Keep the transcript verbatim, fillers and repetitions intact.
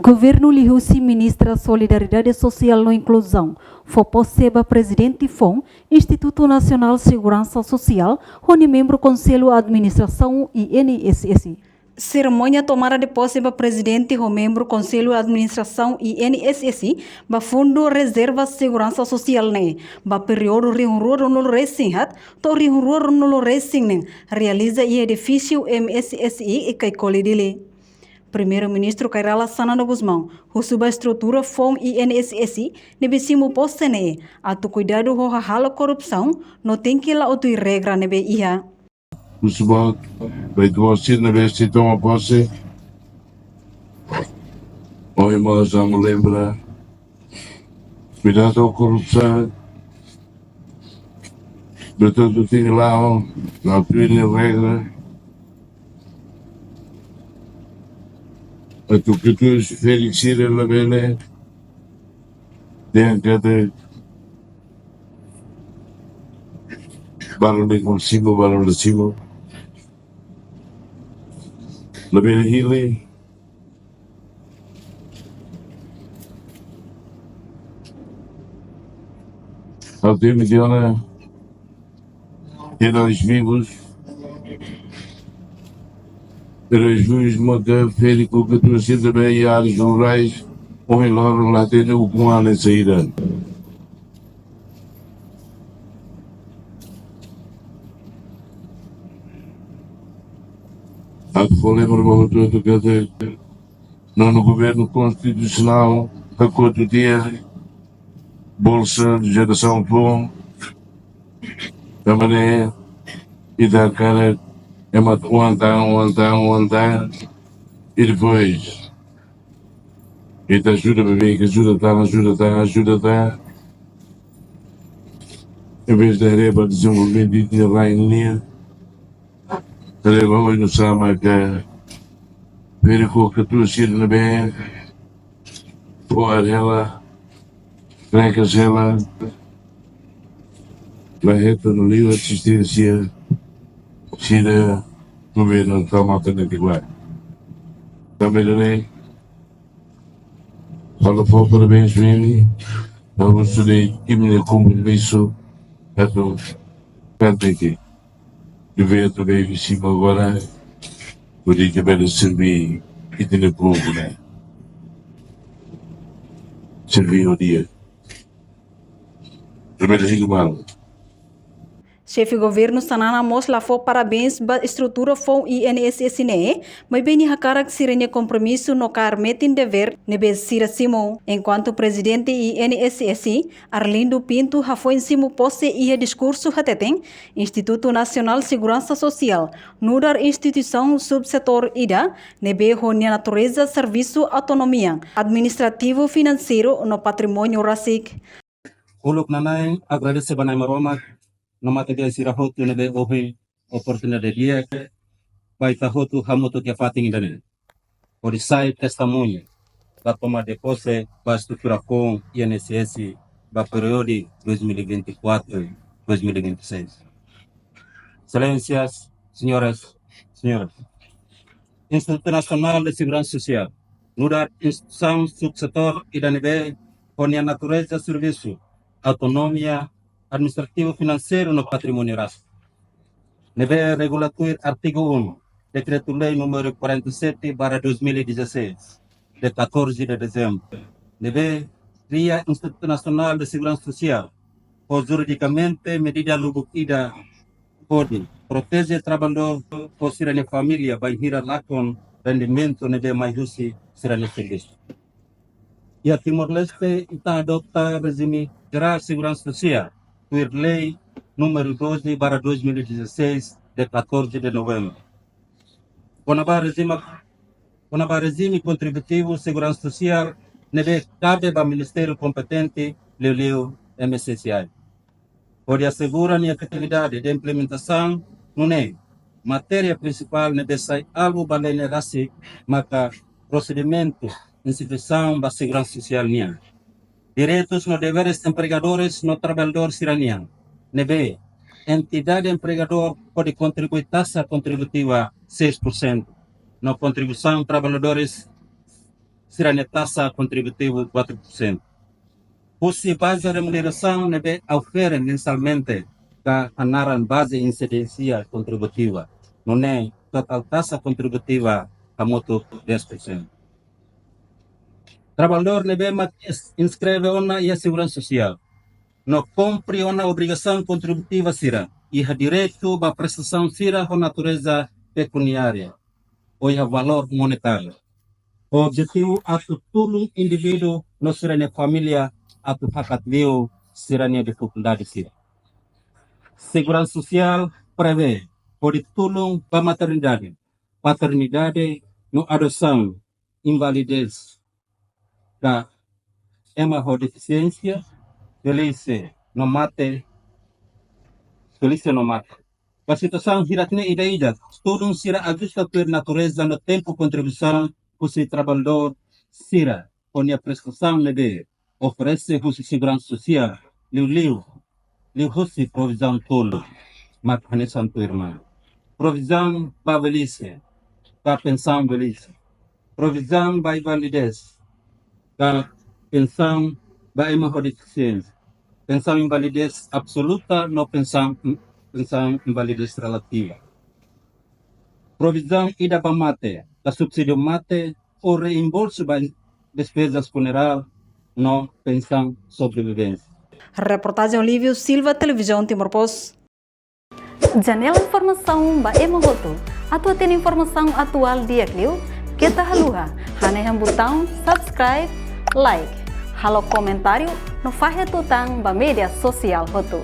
Governu liuhusi Ministra Solidariedade Sosiál no Inkluzaun fó pose ba Prezidente foun Institutu Nasionál Seguransa Sosiál ho nia membru Konsellu Administrasaun I N S S. Serimónia tomada de pose ba Prezidente ho membru Konsellu Administrasaun I N S S ba Fundu Rezerva Seguransa Sosiál ne'e ba períodu rihun rua ruanulu resin haat to'o rihun rua ruanulu resin neen realiza iha edifísiu M S S I iha Caicoli, Dili. Primeiru-Ministru Kay Rala Xanana Gusmão husu ba estrutura foun I N S S ne'ebé simu pose ne'e atu kuidadu ho hahalok korrupsaun no tenke la'o tuir regra ne'ebé iha. Husu ba ita-boot sira ne'ebé sei toma pose. Ohin mós ami lembra, kuidadu ho korrupsaun. Portantu, tenke la'o, la'o tuir regra. Atu ketus ferik sira labele dehan katak balun ne'e konsimu, balun la simu. Labele hili. Ha'u temi tiha ona heróis vivus. Heróis vivus maka ferik ho ketus sira ne'ebé iha áreas rurais, ohin loron la hatene ukun-an ne'e saida. Ha'u fó lembra ba hotu-hotu katak nonu governu konstitusionál hakotu tiha Bolsa Jerasaun Foun. Tanba ne'e ita hakarak ema oan tan, oan tan, oan tan. I depois ita ajuda beibeik, ajuda tan, ajuda tan, ajuda tan. Envezde haree ba dezenvolvimentu ita-nia rai nian, haree ba oin nusá maka ferik ho ketus sira ne'ebé fó ar hela, krekas hela, la hetan liu asisténsia sira governu tau matan netik ba. Tanba ne'e, ha'u fó parabéns ba imi, ha'u husu de'it imi-nia kompromisu atu kantiki. Governu ne'ebé simu agora, hodi ke bele serví ita-nia povu ne'e. Serví ho di'ak. Primeiru hidup malu. Xefe Governu Xanana mós la fó parabéns ba estrutura foun I N S S ne'e, maibé nia hakarak sira-nia kompromisu no kaer metin devér ne'ebé sira simu. Enkuantu Prezidente I N S S, Arlindo Pinto, hafoin simu pose iha diskursu hateten, Institutu Nasionál Seguransa Sosiál nu'udar instituisaun subsetór ida ne'ebé ho nia natureza servisu autonomia administrativu, finanseiru no patrimóniu rasik. Uluk nanain agradese ba Na'i Maromak no matebian sira hotu ne'ebé ohin oportunidade di'ak ba ita hotu hamutuk iha fatin ida-ne'e hodi sai testemuña ba tomada de pose ba estrutura foun I N S S ba períodu dois mil e vinte e quatro, dois mil e vinte e seis. Exelénsias, senhoras, senhores, Institutu Nasionál de Seguransa Sosiál nu'udar instituisaun subsetór ida ne'ebé ho nia natureza servisu autonomia administrativu, finanseiru no patrimóniu rasik, ne'ebé regula tuir artigu um Dekretu-Lei número quarenta e sete barra dois mil e dezasseis, de catorze de dezembro, ne'ebé kria Institutu Nasionál de Seguransa Sosiál ho juridikamente medida lubuk ida hodi proteje traballadór ho sira-nia família bainhira lakon rendimentu ne'ebé mai husi sira-nia servisu. Iha Timor-Leste ita adota rejime jerál seguransa sosiál tuir Lei número doze barra dois mil e dezasseis, de catorze de novembro. Kona-ba rejime, kona-ba rejime kontributivu seguransa sosiál ne'ebé kabe ba ministériu kompetente, liuliu M S S I, hodi asegura nia efetividade de implementasaun, nune'e matéria prinsipál ne'ebé sai alvu ba lei ne'e rasik maka prosedimentu instituisaun ba seguransa sosiál nian. Direitus no deveres empregadores no traballadór sira-nian, ne'ebé entidade empregadór pode kontribui taxa kontributiva seis por cento, no kontribuisaun traballadores sira-nia taxa kontributivu quatro por cento. Husi baze remunerasaun ne'ebé ha'u fere mensalmente ka hanaran baze insidénsia kontributiva, nune'e totál taxa kontributiva hamutuk dez por cento. Traballadór ne'ebé mak ins-, inskreve ona iha seguransa sosiál no kumpre ona obrigasaun kontributiva sira, iha direitu ba prestasaun sira ho natureza pekuniária ou iha valór monetáriu. Objetivu atu tulun indivíduu no sira-nia família atu hakat liu sira-nia difikuldade sira. Seguransa sosiál prevee hodi tulun ba maternidade, paternidade no adosaun, invalidez, ka ema ho defisiénsia, velhice no mate, velhice no mate. Ba situasaun hirak-ne'e ida-idak, tulun sira ajusta tuir natureza no tempu kontribuisaun husi traballadór sira ho nia prestasaun ne'ebé oferese husi seguransa sosiál, liuliu, liuhusi provizaun tolu, mak hanesan tuirmai. Provizaun ba velhice, ka pensaun velhice. Provizaun ba invalidez, ka pensaun ba ema ho defisiénsia. Pensaun invalidez absoluta no pensaun, pensaun invalidez relativa. Provizaun ida ba mate, ka subsídiu mate, ou reembolsu ba despezas funerál no pensaun sobrevivénsia. Reportajen Olívio Silva, Televizaun Timor Post. Janela informasaun ba ema hotu. Atu hatene informasaun atuál di'ak liu, keta haluha hanehan butaun subscribe, like, halo komentáriu no fahe tutan ba média sosiál hotu.